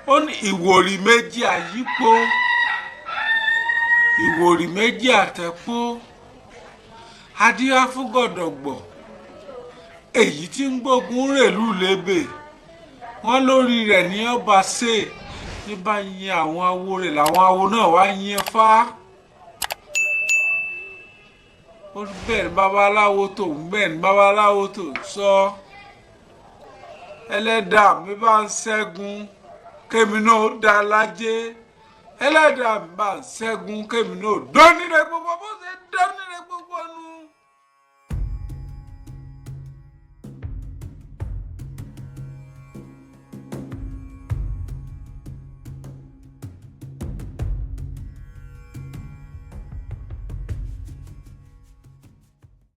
Ó ní ìwòrì méjì àyípo, ìwòrì méjì àtẹ̀pó, adífá fún gọ̀dọ̀gbọ̀ èyí tí ń gbógun rèlú lébè. Wọ́n lórí rẹ̀ ní ọba ṣe ní bá yin àwọn awo rẹ̀, làwọn awo náà wá yin fá. Ó bẹ́ẹ̀ ni babaláwo tó ń bẹ́ẹ̀ ni babaláwo tó ń sọ, ẹlẹ́dàá mi bá ń ṣẹ́gun kémi náà ó dá lájẹ́, ẹlẹ́dàá mi bá ń ṣẹ́gun kémi náà ó dán nílẹ̀ gbogbo.